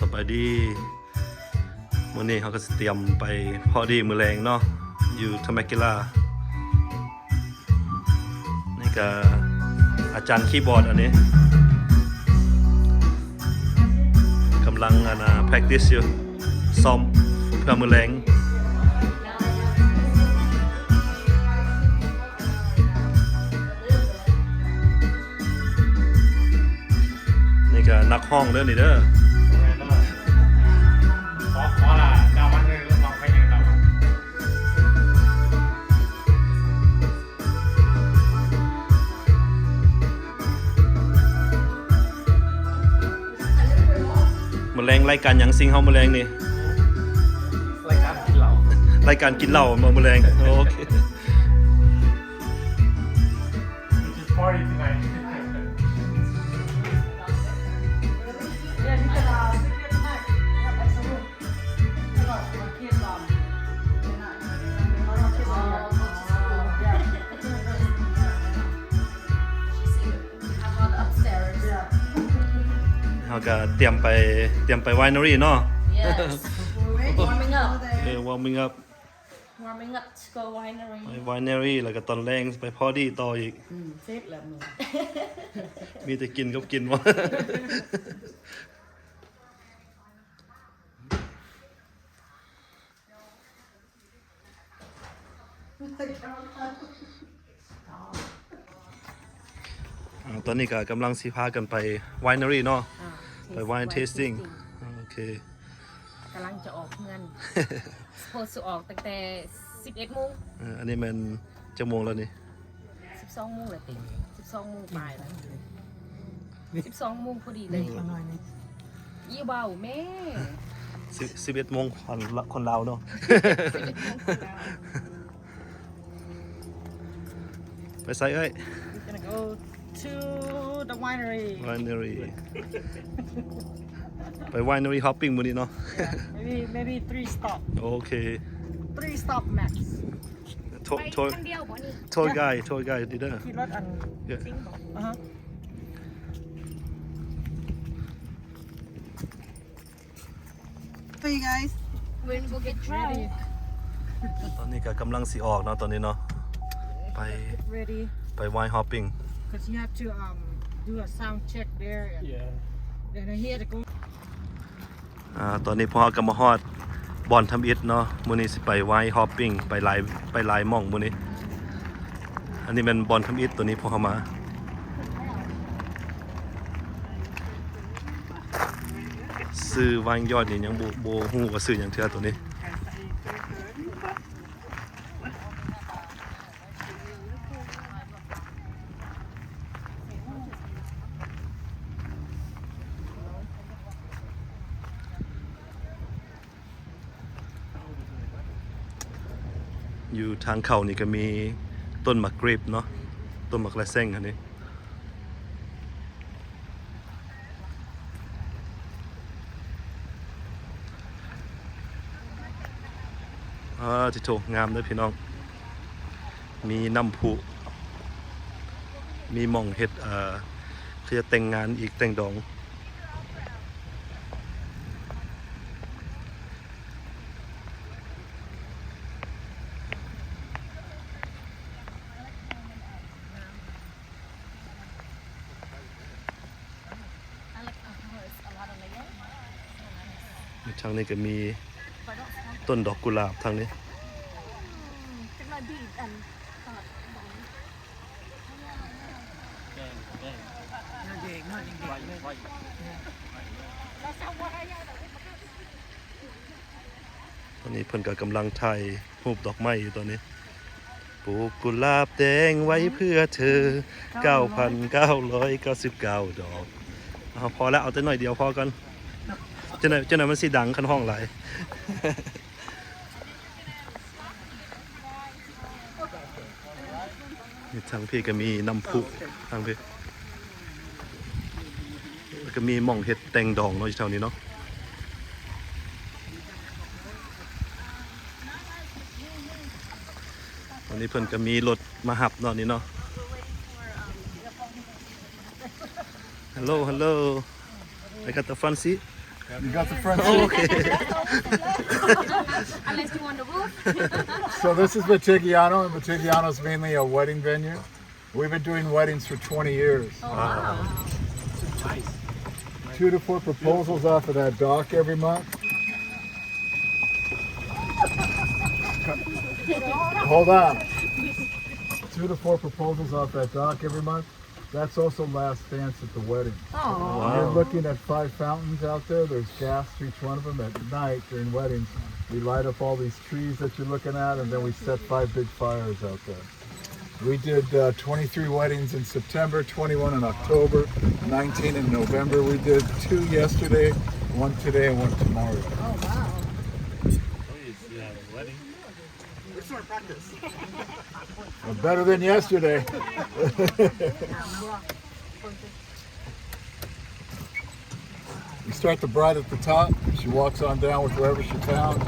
ສະບາຍດີ ມື້ນີ້ເຮົາກໍຊິຕຽມໄປ party ມື້ແລງເນາະ ຢູ່ Temecula. ນີ້ກໍອາຈານຄີບອດອັນນີ້ ກຳລັງອັນນ່າ practice ຢູ່ ຊ້ອມເພື່ອມື້ແລງ. ນີ້ກໍນັກຮ້ອງເດີນີ້ເດີ. ຂໍ ຂໍລະດາວວັນໜຶ່ງຮ້ອງເພງຫຍັງດາວວັນ. ມື້ແລງລາຍການຫຍັງຊິງເຮົາມື້ແລງນີ້? ລາຍການກິນເຫຼົ້າ. ລາຍການກິນເຫຼົ້າບໍ່ມື້ແລງ? ໂອເຄ. It's just party tonight. Yeah, you can, uh, sleep here tonight. Yeah, absolutely. ເຮົາກໍຕຽມໄປ ຕຽມໄປ winery ເນາະ. Yes. Warming up. ເອີ warming up. Warming up to go winery. ໄປ winery ແລ້ວກໍຕອນແລງໄປ party ຕໍ່ອີກ. ອືມ ເສັດແລ້ວມື້ ມີແຕ່ກິນກັບກິນ. ອາ ຕອນນີ້ກໍກຳລັງຊິພາກັນໄປ winery ເນາະ. ອາ ໄປ wine tasting. ໂອເຄ ກຳລັງຈະອອກເຮືອນ. Supposed to ອອກຕັ້ງແຕ່ສິບເອັດໂມງ. ເອີ ອັນນີ້ແມ່ນຈັກໂມງແລ້ວນີ້? ສິບສອງໂມງແລ້ວຕິ ສິບສອງໂມງປາຍແລ້ວ ສິບສອງໂມງພໍດີເລີຍ. ອີເວົ້າແມ່ ສິບ ສິບເອັດໂມງ ຄົນລາວເນາະ. ໄປໃສເອີຍ? We're gonna go to the winery. Winery. ໄປ winery hopping ມື້ນີ້ເນາະ. Yeah, maybe, maybe three stop. ໂອເຄ three stop max. ໂທ ໄປ ໂທ ຄັນດຽວບໍ່ນີ້? Tour guide, tour guide ດີເດີ. ຂີ່ລົດອັນ Yeah. ຊິງບໍ່? ອາຮະ. Hey guys, we're gonna go get drunk. ຕອນນີ້ກໍກຳລັງຊິອອກເນາະ ຕອນນີ້ເນາະ ໄປ ready ໄປ wine hopping. 'Cause you have to, um, do a sound check there and Yeah. then here to go. ອາ ຕອນນີ້ພວກເຮົາກໍມາຮອດບ່ອນທຳອິດເນາະ. ມື້ນີ້ຊິໄປ wine hopping ໄປຫຼາຍ ໄປຫຼາຍໝ່ອງມື້ນີ້. ອັນນີ້ແມ່ນບ່ອນທຳອິດ ໂຕນີ້ພວກເຮົາມາ. ຊື່ວາງຍອດນີ້ຍັງບໍ່ ບໍ່ຮູ້ວ່າຊື່ຫຍັງເທື່ອໂຕນີ້. ຢູ່ທາງເຂົ້ານີ້ກໍມີຕົ້ນໝາກກຣີບເນາະ ຕົ້ນໝາກລະແຊງອັນນີ້. ອາ ຕິໂທ ງາມເດີພີ່ນ້ອງ. ມີນ້ຳພຸ ມີໝ່ອງເຮັດ ເອີ ເຂົາຈະແຕ່ງງານອີກ ແຕ່ງດອງ. ທາງນີ້ກໍມີຕົ້ນດອກກຸຫຼາບທາງນີ້. ຕອນນີ້ເພິ່ນກໍກຳລັງຖ່າຍຮູບດອກໄມ້ຢູ່ຕອນນີ້. ປູກກຸຫຼາບແດງໄວ້ເພື່ອເທີ ເກົ້າພັນເກົ້າຮ້ອຍເກົ້າສິບເກົ້າດອກ. ເອົາ ພໍແລ້ວ ເອົາແຕ່ໜ້ອຍດຽວພໍກ່ອນ. ຈັ່ງໃດ ຈັ່ງໃດມັນຊິດັງຄັນຮ້ອງຫຼາຍ. ນີ້ທາງພີ້ກໍມີນ້ຳພຸ ທາງພີ້ ແລ້ວກໍມີໝ່ອງເຮັດແຕ່ງດອງເນາະ ຢູ່ແຖວນີ້ເນາະ. ຕອນນີ້ເພິ່ນກໍມີລົດມາຮັບເນາະ ນີ້ເນາະ. Hello, hello. I got the front seat. You got the front seat. Oh, okay. Unless you want the roof. So this is Vitigiano, and Vitigiano is mainly a wedding venue. We've been doing weddings for twenty years. Oh, wow. Nice. Two to four proposals off of that dock every month. Hold on. Two to four proposals off that dock every month. That's also last dance at the wedding. Aw. You're looking at five fountains out there. There's gas to each one of them. At night during weddings, we light up all these trees that you're looking at, and then we set five big fires out there. We did uh, twenty-three weddings in September, twenty-one in October, nineteen in November. We did two yesterday, one today, and one tomorrow. Oh, wow. Better than yesterday. You start the bride at the top. She walks on down with whoever she found.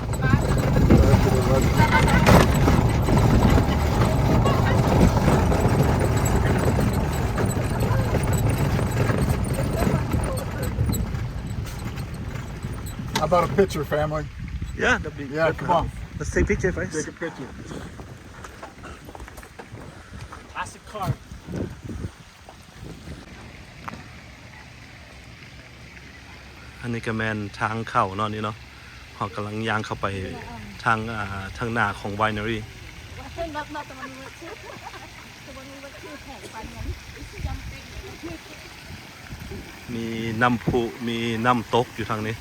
How about a picture, family? Yeah, that'd be Yeah, good. Come on. Let's take picture first. Take a picture. Plastic card. ອັນນີ້ກໍແມ່ນທາງເຂົ້າເນາະ ນີ້ເນາະ. ເຮົາກຳລັງຍ່າງເຂົ້າໄປທາງ ອ່າ ທາງໜ້າຂອງ winery. ມີນ້ຳພຸ ມີນ້ຳຕົກຢູ່ທາງນີ້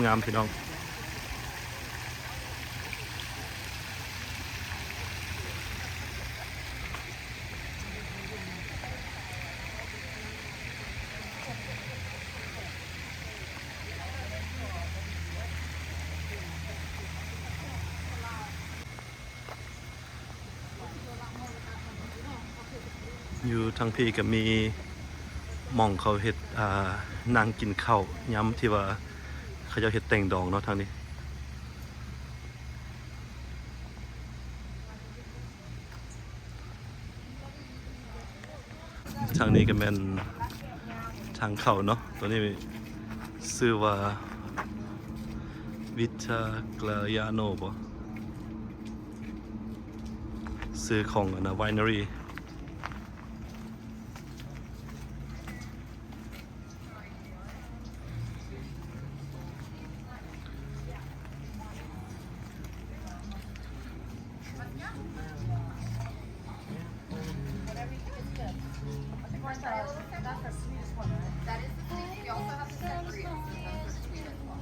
ງາມໆ ພີ່ນ້ອງ. ຢູ່ທາງພີ້ກໍມີໝ່ອງເຂົາເຮັດ ອ່າ ນັ່ງກິນເຂົ້າຍາມທີ່ວ່າເຂົາເຈົ້າເຮັດແຕ່ງດອງເນາະ ທາງນີ້. ທາງນີ້ກໍແມ່ນທາງເຂົ້າເນາະ. ຕົວນີ້ຊື່ວ່າ Vitagliano ບໍ ຊື່ຂອງອັນນ່າ winery. That is the sweet. We also have the sangria. That's the sweet as well.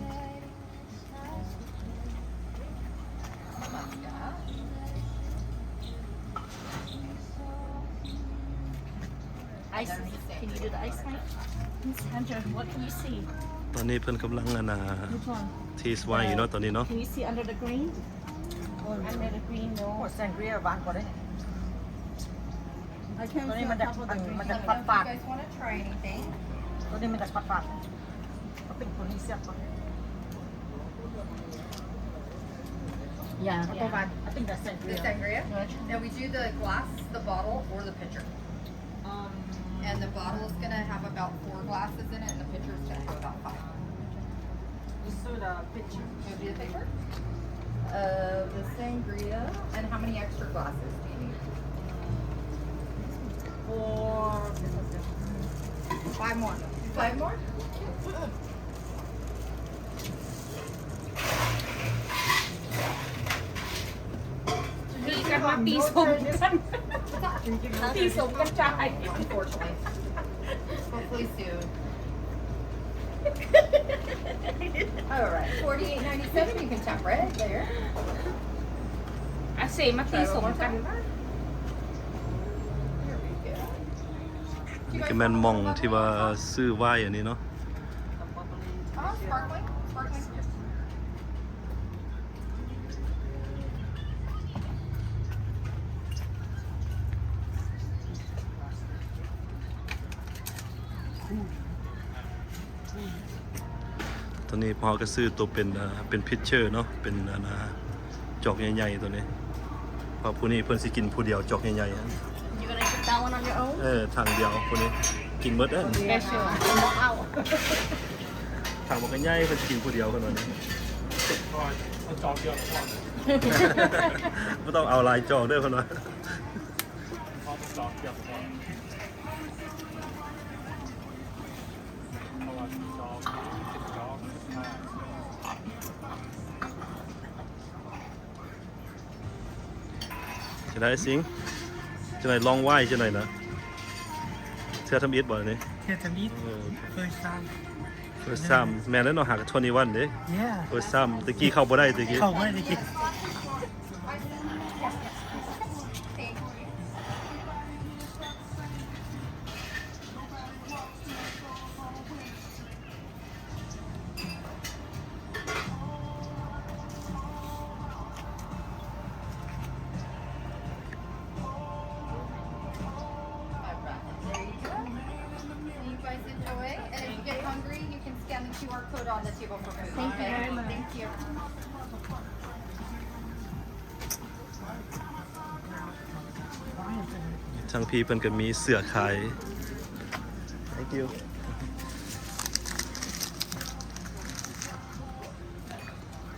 Ice, can you do the ice, Mike? Miss Hunter, what can you see? ຕອນນີ້ເພິ່ນກຳລັງອັນນ່າ Which one? ເທສໄວນ໌ຢູ່ເນາະ ຕອນນີ້ເນາະ. Can you see under the green? Under the green, no. ໂອ້ sangria ຫວານກວ່າເດ້. ຕົວນີ້ມັນຈະ ມັນຈະຝາດໆ You guys wanna try anything? ຕົວນີ້ມັນຈະຝາດໆ ເປັນຕົວນີ້ແຊບກວ່າ. Yeah, yeah. I think that's sangria. The sangria? Yeah. Now we do the glass, the bottle, or the pitcher. Um, and the bottle is gonna have about four glasses in it, and the pitcher is gonna have about five. Let's do the pitcher. Wanna do the pitcher? Uh, the sangria. And how many extra glasses do you need? Four. Five more. Five more? ຕີກັນມາຕີສົມກັນ ຕີສົມກັນຈ່າຍ. Unfortunately. Hopefully soon. All right, forty-eight ninety-seven, you can tap right there. ອາເຊມາຕີສົມກັນ. There we go. ນີ້ກໍແມ່ນໝ່ອງທີ່ວ່າຊື້ໄວນ໌ອັນນີ້ເນາະ. Oh, sparkling, sparkling. ຕອນນີ້ພວກເຮົາກໍຊື້ໂຕເປັນ ເປັນພິດເຊີເນາະ ເປັນອັນນ່າ ຈອກໃຫຍ່ໆ ໂຕນີ້ ເພາະຜູ້ນີ້ເພິ່ນຊິກິນຜູ້ດຽວຈອກໃຫຍ່ໆ. You gonna eat that one on your own? ເອີ ຖັງດຽວ ຜູ້ນີ້ກິນໝົດເດ້. Special. ຖັ ບໍ່ກໍໃຫຍ່ ເພິ່ນຊິກິນຜູ້ດຽວເພິ່ນວ່ານີ້ ບໍ່ຕ້ອງເອົາຫຼາຍຈອກເດີເພິ່ນວ່າ ຈັ່ງໃດຊິງ? ຈັ່ງໃດ ລອງໄວຈັ່ງໃດນະ? ເທື່ອທຳອິດບໍ່ນີ້? ເທື່ອທຳອິດ. ເອີ First time. First time. ແມ່ນແລ້ວເນາະ ຫາກະ twenty-one ເດ້. Yeah. First time. ຕະກີ້ເຂົ້າບໍ່ໄດ້ຕະກີ້. ເຂົ້າບໍ່ໄດ້ຕະກີ້. You guys enjoy, and if you get hungry, you can scan the Q R code on the table for food. Thank you very much. Thank you. ທາງພີ້ເພິ່ນກໍມີເສື້ອຂາຍ. Thank you.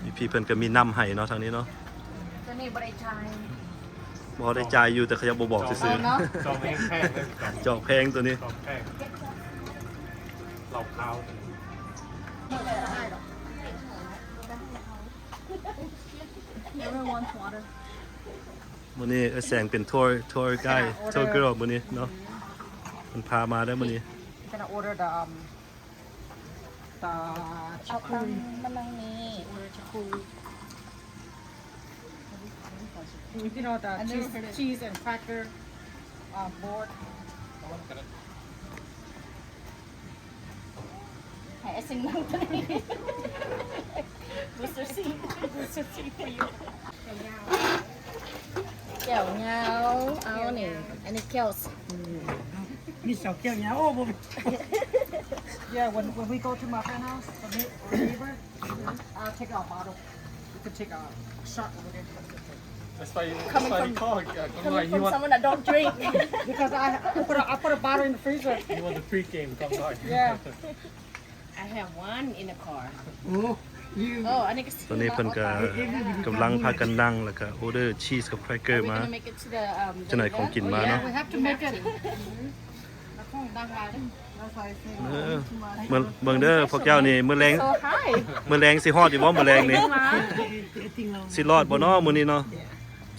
ມີ ພີ້ເພິ່ນກໍມີນ້ຳໃຫ້ເນາະ ທາງນີ້ເນາະ. ຕົວນີ້ບໍ່ໄດ້ຈ່າຍ. ບໍ່ໄດ້ຈ່າຍຢູ່ ແຕ່ເຂົາເຈົ້າບໍ່ບອກຊື່ໆ. ເນາະ ຈອງແພງເລີຍ ຈອງແພງຕົວນີ້ ຈອງແພງ ເຫຼົ້າຂາວ. Everyone wants water. ມື້ນີ້ເອື້ອຍແສງເປັນ tour tour guide tour girl ມື້ນີ້ເນາະ ເພິ່ນພາມາເດີມື້ນີ້. Gonna order the, um, the ເອົາຕຳ chocolate. ມານັ່ງນີ້ Order chocolate. You know, the cheese, cheese and cracker, uh, board. ໃຫ້ອ້າຍຊິງນັ່ງຕົວນີ້ Mister Singh, Mister Singh for you. ແກ້ວຍາວ ເອົານີ້ ອັນນີ້ແກ້ວ ມີສອງແກ້ວຍາວ. ໂອ້ ບໍ່ແມ່ນ. Yeah, when, when we go to my friend house, the neigh- neighbor, I'll take our bottle. You can take a shot over there. That's why you, that's why you call it, uh, Coming from someone that don't drink. Because I, I put a, I put a bottle in the freezer. You want the pregame, come by. Yeah. I have one in the car. Oh, you. ຕອນນີ້ເພິ່ນກໍກຳລັງພາກັນນັ່ງ ແລ້ວກໍ order cheese ກັບ cracker ມາ. ຈັກໜ່ອຍຂອງກິນມາເນາະ. We have to make it. ເອີ ເບິ່ງເດີພວກເຈົ້ານີ້ ມື້ແລງ ມື້ແລງຊິຮອດຢູ່ບໍ່ ມື້ແລງນີ້ ຊິລອດບໍ່ເນາະ ມື້ນີ້ເນາະ.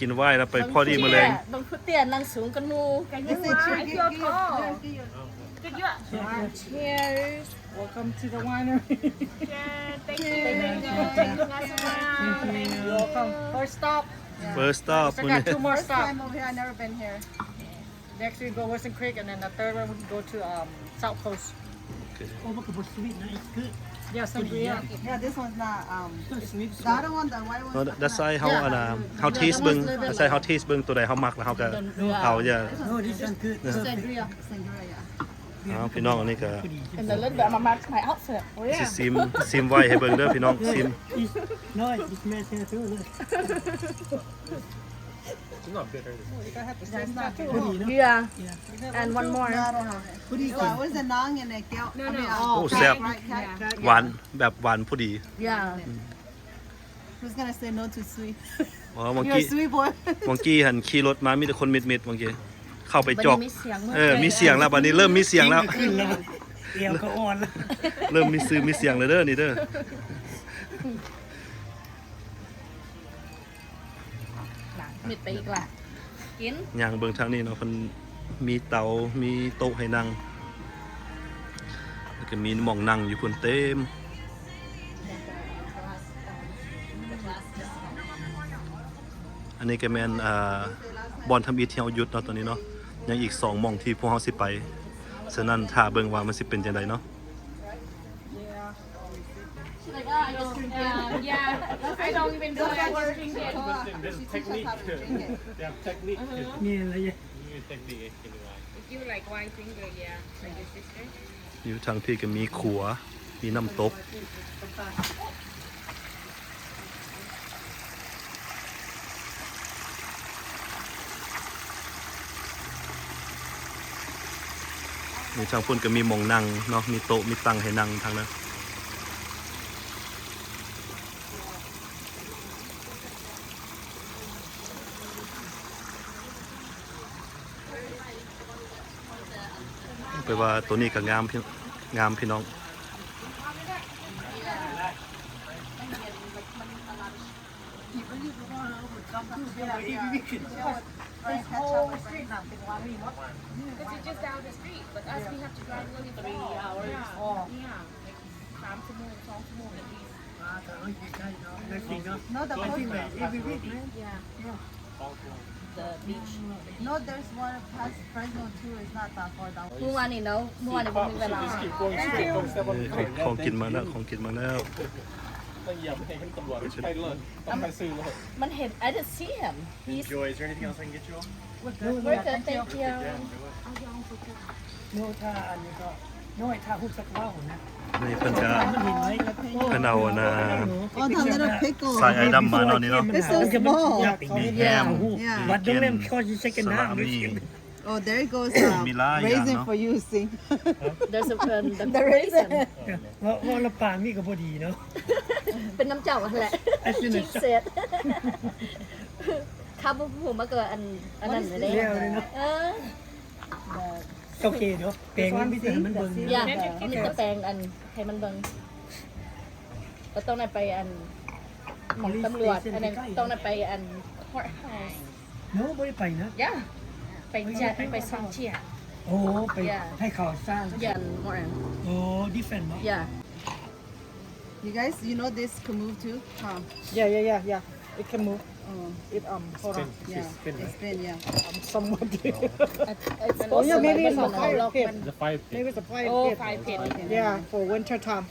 ກິນໄວນ໌ແລ້ວໄປພໍດີມື້ແລງ. ເບິ່ງຜູ້ເຕ້ຍນັ່ງສູງກວ່າໝູ່. Good, good. Cheers. Welcome to the winery. Yeah, thank you. Thank you. Welcome. First stop. First stop. First stop. First time over here. I never been here. Next we go Wilson Creek, and then the third one we go to, um, South Coast. Okay. Oh, look at what's sweet, nice, good. Yeah, sangria. Yeah, this one's not, um, the other one, the white one. No, that's why how, uh, how taste ເບິ່ງ that's why how taste ເບິ່ງ ຕົວໃດເຮົາມັກແລ້ວເຮົາກໍເອົາ. Yeah. Oh, this one good. Sangria. Sangria, yeah. ເອົາ ພີ່ນ້ອງ ອັນນີ້ກໍ And a little bit of my, my outfit. ຊິຊິມ ຊິມໄວນ໌ໃຫ້ເບິ່ງເດີພີ່ນ້ອງ ຊິມ. No, it's messy too. It's not bitter. Yeah. And one more. ພໍດີ No, it was a naan and a ແກ້ວ. No, no. ໂອ້ ແຊບ ຫວານ ແບບຫວານພໍດີ. Yeah. Who's gonna say no to sweet? ອໍ ເມື່ອກີ້ You're a sweet boy. ເມື່ອກີ້ຫັ້ນຂີ່ລົດມາມີແຕ່ຄົນມິດໆ ເມື່ອກີ້ ເຂົ້າໄປຈອກ. ເອີ ມີສຽງແລ້ວ ບັດນີ້ເລີ່ມມີສຽງແລ້ວ. ແອວກໍອ່ອນແລ້ວ ເລີ່ມມີຊື່ມີສຽງແລ້ວເດີນີ້ເດີ. ມິດໄປອີກລະ ກິນ. ຍ່າງເບິ່ງທາງນີ້ເນາະ ເພິ່ນມີເຕົາ ມີໂຕະໃຫ້ນັ່ງ ແລ້ວກໍມີໝ່ອງນັ່ງຢູ່ພຸ້ນເຕັມ. ອັນນີ້ກໍແມ່ນ ອ່າ ບ່ອນທຳອິດທີ່ເຮົາຢຸດເນາະ ຕອນນີ້ເນາະ ຍັງອີກສອງໝ່ອງທີ່ພວກເຮົາຊິໄປ. ສະນັ້ນຖ້າເບິ່ງວ່າມັນຊິເປັນຈັ່ງໃດເນາະ. She's like, "Oh, I just drink it." Yeah, yeah. I don't even do it. I just drink it. There's, there's technique. They have technique. ມີລະຍະ You need technique. If you like wine drinker, yeah, like your sister. ຢູ່ທາງພີ້ກໍມີຂົວ ມີນ້ຳຕົກ. ນີ້ທາງພຸ້ນກໍມີໝ່ອງນັ່ງເນາະ ມີໂຕະມີຕັ່ງໃຫ້ນັ່ງທາງນັ້ນ. ແປວ່າໂຕນີ້ກໍງາມພີ່ ງາມພີ່ນ້ອງ. This whole street ນະເປັນວາລີໝົດ. 'Cause it's just down the street, but us, we have to drive really far. Yeah. ສາມຊົ່ວໂມງ ສອງຊົ່ວໂມງ at least. No, the I think that every week, man. Yeah. Yeah. The beach. No, there's one past Fresno too. It's not that far down. ເມື່ອວານນີ້ເນາະ ເມື່ອວານນີ້ບໍ່ມີເວລາ. ຂອງກິນມາແລ້ວ ຂອງກິນມາແລ້ວ. ຕ້ອງຢຽບໃຫ້ເຫັນຕຳຫຼວດ ໃຫ້ເລີຍ ຕ້ອງໃຫ້ຊື່ເລີຍ. ມັນເຫັນ I didn't see him. Enjoy. Is there anything else I can get you? We're good, thank you. ໂນ ຖ້າອັນນີ້ກໍ ໂນ ຖ້າຮູ້ຈັກເວົ້ານະ ນີ້ເພິ່ນກະ ເພິ່ນເອົາອັນນ່າ Oh, the little pickle. ສາຍໄອດຳມາເນາະນີ້ເນາະ. It's so small. ມີແຮມ Yeah. ມີແກງ ສະລະມີ. Oh, there goes, um, raisin for you, see. There's a, um, the raisin. ເວົ້າ ເວົ້າລະປາມີກໍບໍ່ດີເນາະ. ເປັນນຳເຈົ້າຫັ້ນແຫຼະ. She said. ຂ້າບໍ່ຮູ້ ມັນກໍອັນ ອັນນັ້ນແຫຼະ. ເອີ ໂອເຄເນາະ. ແປງມີແຕ່ໃຫ້ມັນເບິ່ງ. ຢ່າ ມີແຕ່ແປງອັນໃຫ້ມັນເບິ່ງ. ກໍຕ້ອງໄດ້ໄປອັນ ໝ່ອງຕຳຫຼວດ ອັນນັ້ນຕ້ອງໄດ້ໄປອັນ courthouse. No, ບໍ່ໄດ້ໄປນະ. Yeah. ໄປຈະ ໄປຊອງເຈຍ. ໂອ້ ໄປ Yeah. ໃຫ້ເຂົາສ້າງ. Yeah, more. ໂອ້ different ເນາະ. Yeah. You guys, you know this can move too? Huh? Yeah, yeah, yeah, yeah. It can move. Oh. It, um, hold on. Spin. Yeah. Spin, yeah. Um, somewhat. It's, it's Oh, yeah, maybe it's a fire pit. It's a fire pit. Maybe it's a fire pit. Oh, fire pit. Yeah, for winter time.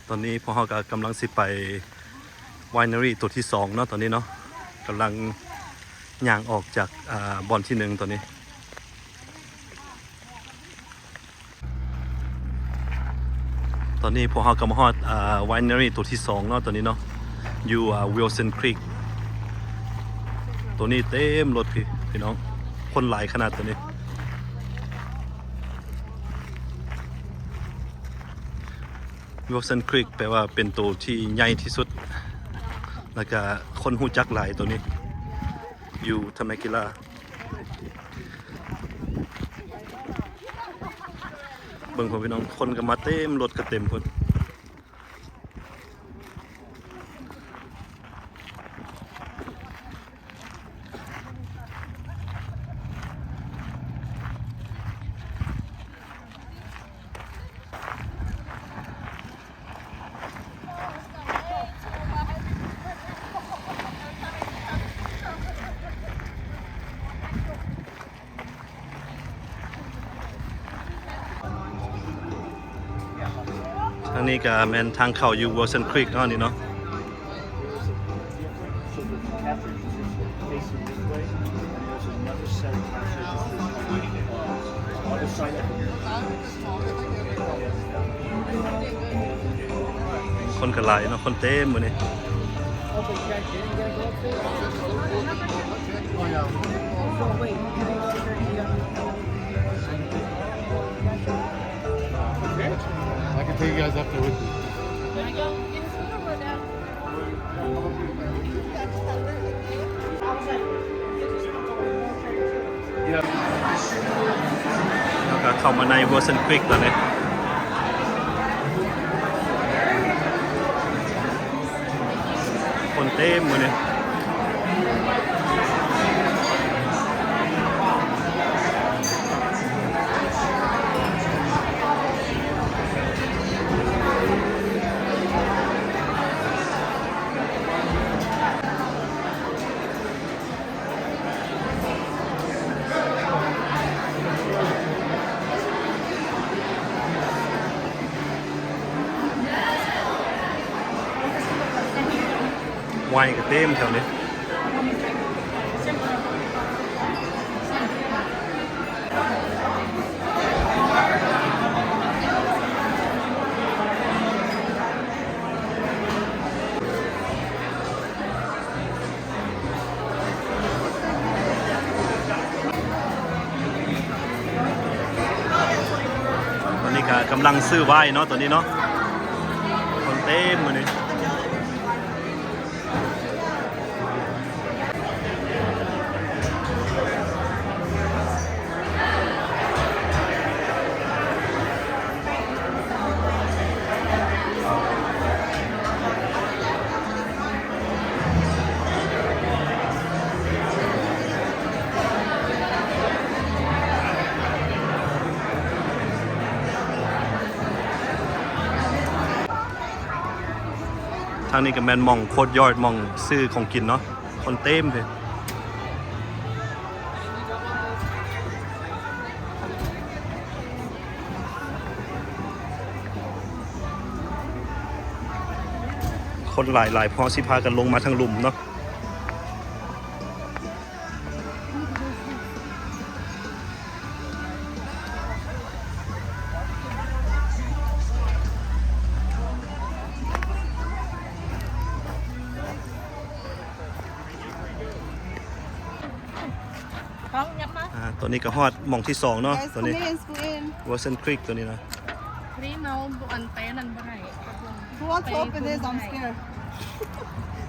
ຕອນນີ້ພວກເຮົາກໍກຳລັງຊິໄປ winery ໂຕທີສອງເນາະ ຕອນນີ້ເນາະ ກຳລັງຍ່າງອອກຈາກ ອ່າ ບ່ອນທີໜຶ່ງຕອນນີ້. ຕອນນີ້ພວກເຮົາກໍມາຮອດ ອ່າ winery ໂຕທີສອງເນາະ ຕອນນີ້ເນາະ ຢູ່ ອ່າ Wilson Creek. ໂຕນີ້ເຕັມລົດພີ່ ພີ່ນ້ອງ ຄົນຫຼາຍຂະໜາດໂຕນີ້. Wilson Creek ແປວ່າເປັນໂຕທີ່ໃຫຍ່ທີ່ສຸດ ແລ້ວກະຄົນຮູ້ຈັກຫຼາຍໂຕນີ້ ຢູ່ Temecula. ເບິ່ງພຸ້ນພີ່ນ້ອງ ຄົນກໍມາເຕັມ ລົດກໍເຕັມພຸ້ນ. ທາງນີ້ກະແມ່ນທາງເຂົ້າຢູ່ Wilson Creek ເນາະ ນີ້ເນາະ. Other side of the ຄົນກໍຫຼາຍເນາະ ຄົນເຕັມມື້ນີ້. I can take you guys up there with me. ເຮົາກໍເຂົ້າມາໃນ Wilson Creek ແລ້ວເດ້ ຄົນເຕັມມື້ນີ້. ວາຍກໍເຕັມແຖວນີ້. ເ ກຳລັງຊື້ໄວເນາະ ຕອນນີ້ເນາະ ຄົນເຕັມມື້ນີ້. ທາງນີ້ກໍແມ່ນໝ່ອງ courtyard ໝ່ອງຊື້ຂອງກິນເນາະ ຄົນເຕັມເລີຍ. ຄົນຫຼາຍໆ ເພາະຊິພາກັນລົງມາທາງລຸ່ມເນາະ. ອາ ຕອນນີ້ກໍຮອດໝ່ອງທີສອງເນາະ Guys, ຕົວນີ້ come in, come in. Wilson Creek ຕົວນີ້ນະ. Free ເມົາ ອັນ ໄປອັນນັ້ນບໍ່ໄດ້. Who wants to open this? I'm scared.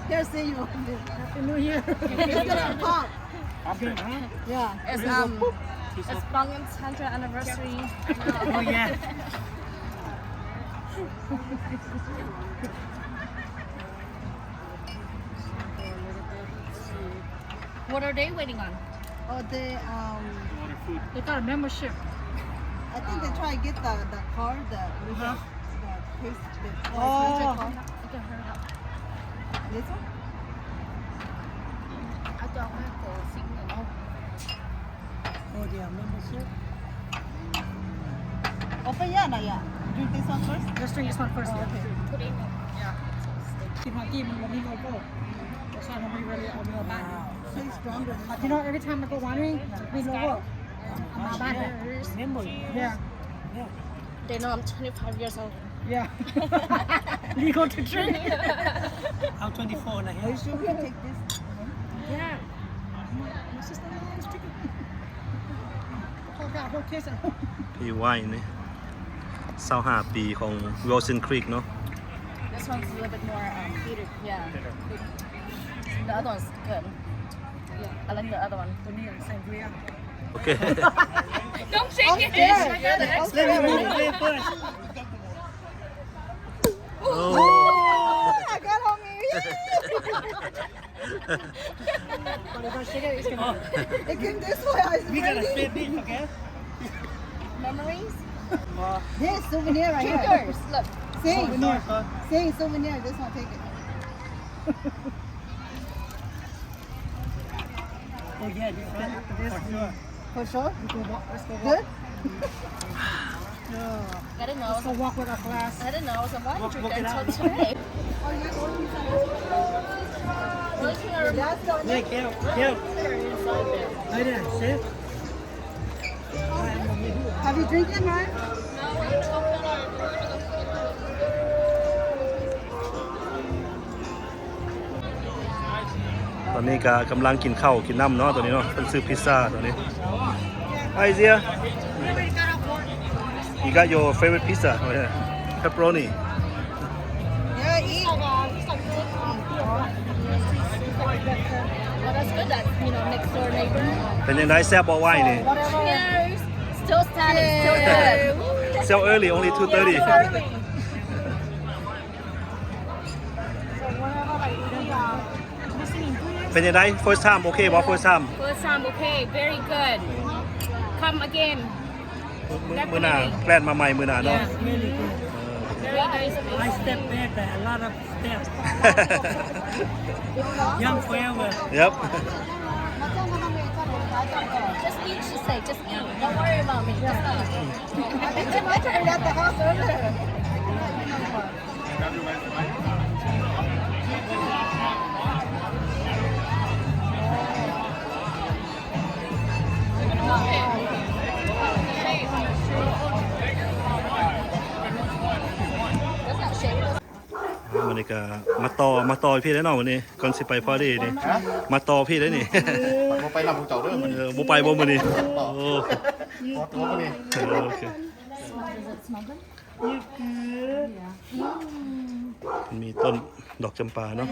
Here, see you. Happy New Year. It's gonna pop. Pop it, huh? Yeah. It's, um, it's Bangyan's hundred anniversary. Oh, yeah. What are they waiting on? Oh, they, um, they got a membership. I think they try to get the, the card, the, what is that? The place, the place, what is it called? This one? Oh, their membership? Open, yeah, not yet. Drink this one first? Just drink this one first. Oh, okay. ກິນຮອກກີ້ມັນບໍ່ມີໂລໂກ້ That's why nobody really open up. Wow. Tastes stronger. But you know, every time I go wandering, we logo. I'm a bad. Remember? Yeah. Yeah. They know I'm twenty-five years old. Yeah. Legal to drink. I'm twenty-four and a half. Are you sure we can take this? Yeah. My sister-in-law is drinking. ພີ່ໄວນີ້ ຊາວຫ້າປີ ຂອງ Wilson Creek ເນາະ. This one's a little bit more, um, bitter. Yeah. The other one's good. Yeah, I like the other one. ຕົວນີ້ sangria. ໂອເຄ Don't shake it. Let me move it first. Oh, I got on me. But if I shake it, it's gonna. Oh. It came this way. I was We gotta ready. Save this, okay? Memories? Uh, This souvenir right here. Triggers. Look. See? Souvenir. See, souvenir. This one, take it. Oh, yeah, this one. This For sure. For sure? Let's go walk. Let's go walk. Good? Yeah. Let's go walk with our class. I didn't know I was a wine drinker until today. Hey, Kim, Kim. Right there, see? Have you drinking mine? ຕອນນີ້ກໍກຳລັງກິນເຂົ້າກິນນ້ຳເນາະ ຕອນນີ້ເນາະ ເພິ່ນຊື້ພິດຊາຕອນນີ້. Hi, Zia. You got your favorite pizza? Oh, yeah. Pepperoni. Yeah, eat. Well, that's good that, you know, next door neighbor. ເປັນຈັ່ງໃດ ແຊບບໍ່ ໄວນ໌ນີ້? Cheers. Still standing, still good. Still early, only two thirty. ເປັນຈັ່ງໃດ first time ໂອເຄບໍ່ first time? First time, okay, very good. Come again. ມື້ໜ້າ definitely. ແພລນມາໃໝ່ມື້ໜ້າເນາະ. Yeah. Very nice place. I step back there, a lot of steps. Young forever. Yep. Just eat, she said, just eat. Don't worry about me. Just eat. I think too much of it at the house earlier. ມື້ນີ້ກໍມາຕໍ່ ມາຕໍ່ພີ່ແລ້ວເນາະ ມື້ນີ້ ກ່ອນຊິໄປ party ນີ້ ມາຕໍ່ພີ່ແລ້ວນີ້. ບໍ່ໄປນຳພວກເຈົ້າເດີມື້ນີ້. ເອີ ບໍ່ໄປບໍ່ມື້ນີ້? ໂອ້ ຂໍຕົວມື້ນີ້. ເອີ ໂອເຄ. Does it smell good? ມີຕົ້ນດອກຈຳປາເນາະ.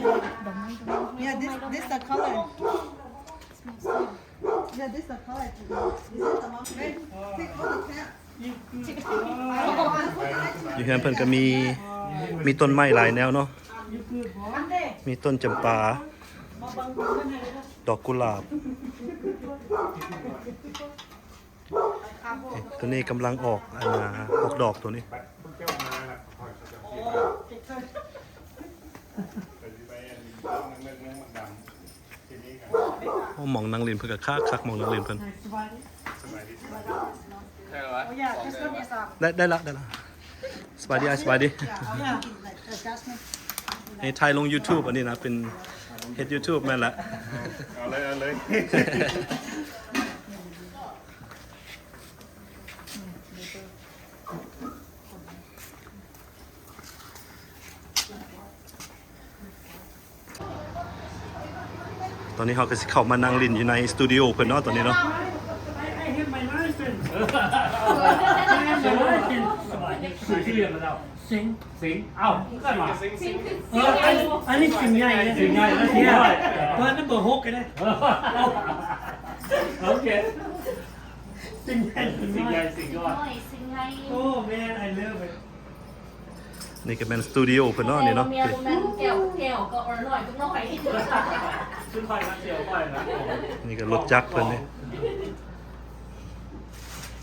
Yeah, this, this the color. Yeah, this the color. This is the one. Take all the plant. ຢູ່ເຮືອນເພິ່ນກໍມີ ມີຕົ້ນໄມ້ຫຼາຍແນວເນາະ. ມີຕົ້ນຈຳປາ ດອກກຸຫຼາບ. ເອີ ໂຕນີ້ກຳລັງອອກ ອັນນ່າ ອອກດອກໂຕນີ້. ໂອ້ ໝ່ອງນັ່ງຫຼິ້ນເພິ່ນກໍຄັກໆ ໝ່ອງນັ່ງຫຼິ້ນເພິ່ນ. ໄດ້ ໄດ້ລະ ໄດ້ລະ. ສະບາຍດີ ອ້າຍ ສະບາຍດີ. ນີ້ຖ່າຍລົງຢູທູບ ອັນນີ້ນະ ເປັນເຮັດຢູທູບແມ່ນລະ. ເອົາເລີຍ ເອົາເລີຍ. ຕອນນີ້ເຮົາກໍຊິເຂົ້າມານັ່ງຫຼິ້ນຢູ່ໃນສະຕູດິໂອເພິ່ນເນາະ ຕອນນີ້ເນາະ. ຊິງ ຊິງ ເອົ້າ ເອີ ອັນ ອັນນີ້ສິງໃຫຍ່ ສິງໃຫຍ່ ສິງນ້ອຍ ເພິ່ນນັ້ນເບີຫົກກໍໄດ້. ໂອເຄ ສິງໃຫຍ່ ສິງນ້ອຍ ສິງນ້ອຍ ສິງໃຫຍ່. ໂອ້ ແມ່ນ I love it. ນີ້ກໍແມ່ນສະຕູດິໂອເພິ່ນເນາະ ນີ້ເນາະ. ແມ່ນ ແມ່ນ ແກ້ວ ແກ້ວກໍນ້ອຍ ນ້ອຍ ນີ້ກໍລົດຈັກເພິ່ນນີ້.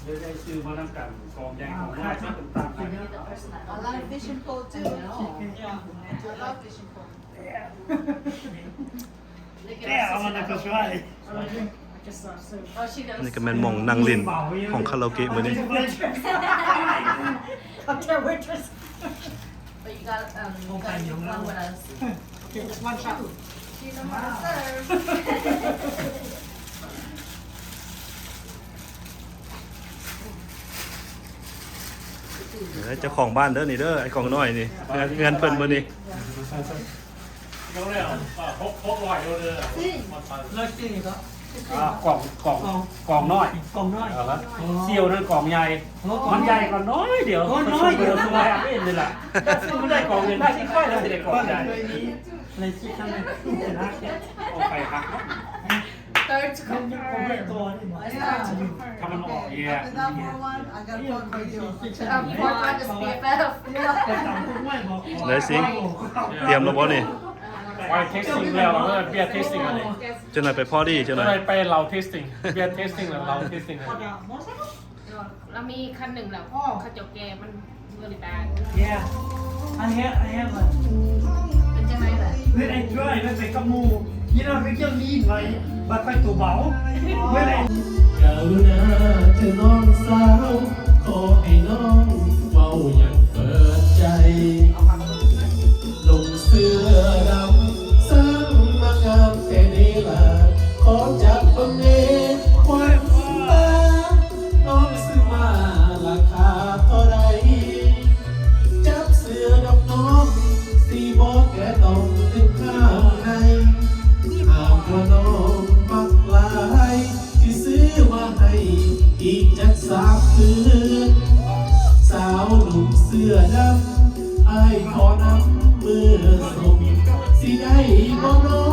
ໄດ້ ໄດ້ຊື້ມານຳກັນ ກອງໃຫຍ່ກອງນ້ອຍ ຕ່າງໆ. I love fishing pole too. I love fishing pole. Yeah, I wanna go try. ນີ້ກໍແມ່ນໝ່ອງນັ່ງຫຼິ້ນຂອງຄາຣາໂອເກະມື້ນີ້. Cocktail waitress. But you got, um, you got one with us. Okay, just one shot. She's on the serve. ເອີ ເຈົ້າຂອງບ້ານເດີນີ້ເດີ ໄອ້ກອງນ້ອຍນີ້ ເຮືອນ ເຮືອນເພິ່ນບໍ່ນີ້. ກອງ ກອງ ກອງນ້ອຍ ກອງນ້ອຍ ສ່ຽວນັ້ນກອງໃຫຍ່. ມັນໃຫຍ່ກວ່ານ້ອຍດຽວ ໂອ້ ນ້ອຍດຽວ ສະບາຍເອງນີ້ລະ. ມັນໄດ້ກອງໜຶ່ງ ໄດ້ທີ່ຂ້ອຍ ແລ້ວຊິໄດ້ກອງໃຫຍ່. ຖ້າມັນອອກ yeah. ໄດ້ຊິງ ຕຽມແລ້ວບໍ່ນີ້? ໄປເທສຕິງແລ້ວ ເອີ ເບຍເທສຕິງອັນນີ້. ຈັກໜ່ອຍໄປພໍດີ ຈັກໜ່ອຍ ໄປເຫຼົ້າເທສຕິງ ເບຍເທສຕິງ ແລ້ວເຫຼົ້າເທສຕິງ. ລາວມີຄັນໜຶ່ງແລ້ວ ເຂົາເຈົ້າແກ່ມັນເບິ່ງຕາ. Yeah, I have, I have a. ເປັນຈັ່ງໃດລະ? When I try ໄປກັບໝູ່ you know, ເຂົາເຈົ້າລີນໄວ້ ບັດຂ້ອຍໂຕເບົາ when I. ກະລຸນາເທີນ້ອງສາວ ຂໍໃຫ້ນ້ອງເວົ້າຢ່າງເປີດໃຈ. ນຸ່ງເສື້ອດຳ ຊ່າງມາງາມແທ້ເດລະ ຂໍຈັບເບິ່ງແດ່ຄວາມງາມ ນ້ອງຊື້ມາລາຄາເທົ່າໃດ? ຈັບເສື້ອດອກນ້ອງ ຊິບອກແກ່ຕ້ອງເປັນຂ້າງໃນ ຫາກວ່ານ້ອງມັກຫຼາຍ ຊິຊື້ມາໃຫ້ອີກຈັກສາມເດືອນ. ສາວນຸ່ງເສື້ອດຳ ອ້າຍຂໍນຳມືສົ່ງ ຊິໄດ້ບໍ່ນ້ອ